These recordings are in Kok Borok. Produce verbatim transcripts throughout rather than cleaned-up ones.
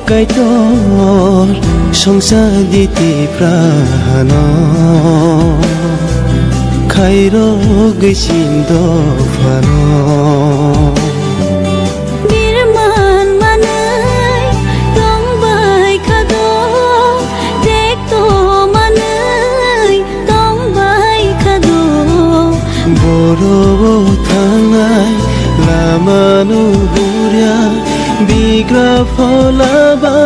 Kaitor, songsadi Tipra hano, khairogwi chin dophano. Birman manwi tongbai khado, tekto manwi tongbai khado. Boro thangnai lamano hurya, bigra pholaba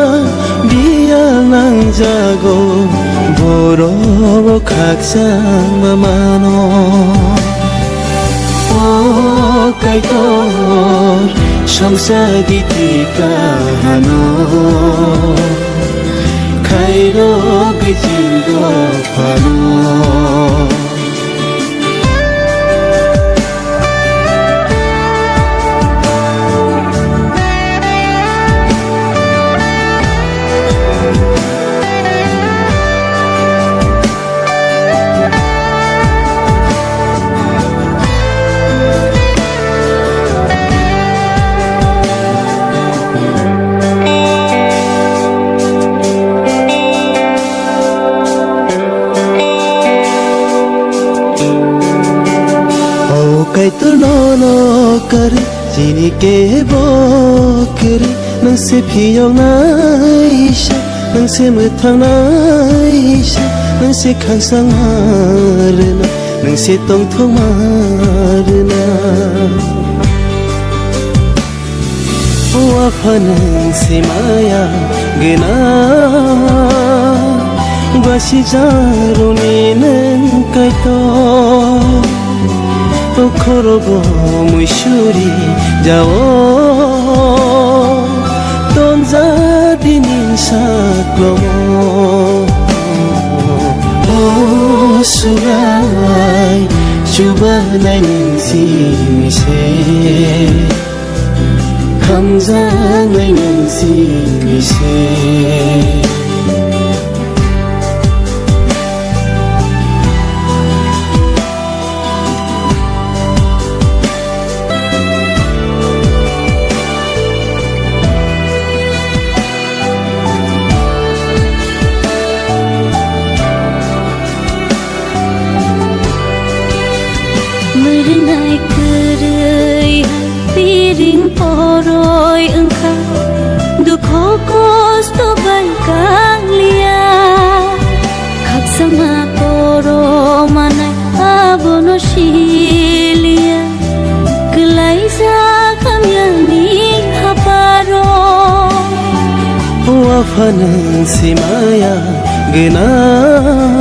biya nangjago. Boro khakchangma mano. O Kaitor, songsadi Tipra hano, khairogwi chin dophano. O Kaitor, nono kwrwi, chini kebo kwrwi, nwng se phiyoknaisa, nwng se mwthangnaisa, nwng se khakchangma rwna, nwng se tongthokma rwna. O Apha, nwng se maya gwnang, basijakrokni nwng Kaitor. O khorobo muisuri jao, tonjadi nini saklomo. O Subraiyung, chubanai nwng simi se. Hamjaknai nwng simi se. Mwrwngnai kwrwi, piring poroi wngkha, dukho kosto bai kang liya. Khakchangma toro manai abono siliya, kwlaijak hamyani haparo. O Apha, nwng se maya gwnang,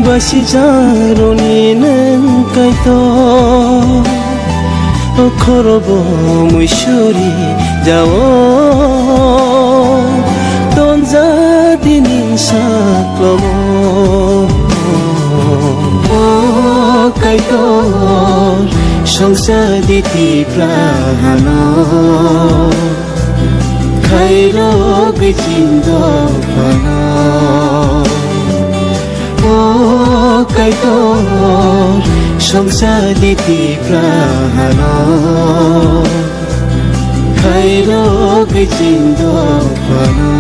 basijakrokni nwng Kaitor. O khorobo muisuri jao, tonjadi nini saklomo. O Kaitor, songsadi Tipra hano, khairogwi chin dophano. O Kaitor, songsadi Tipra hano, khairogwi chin dophano.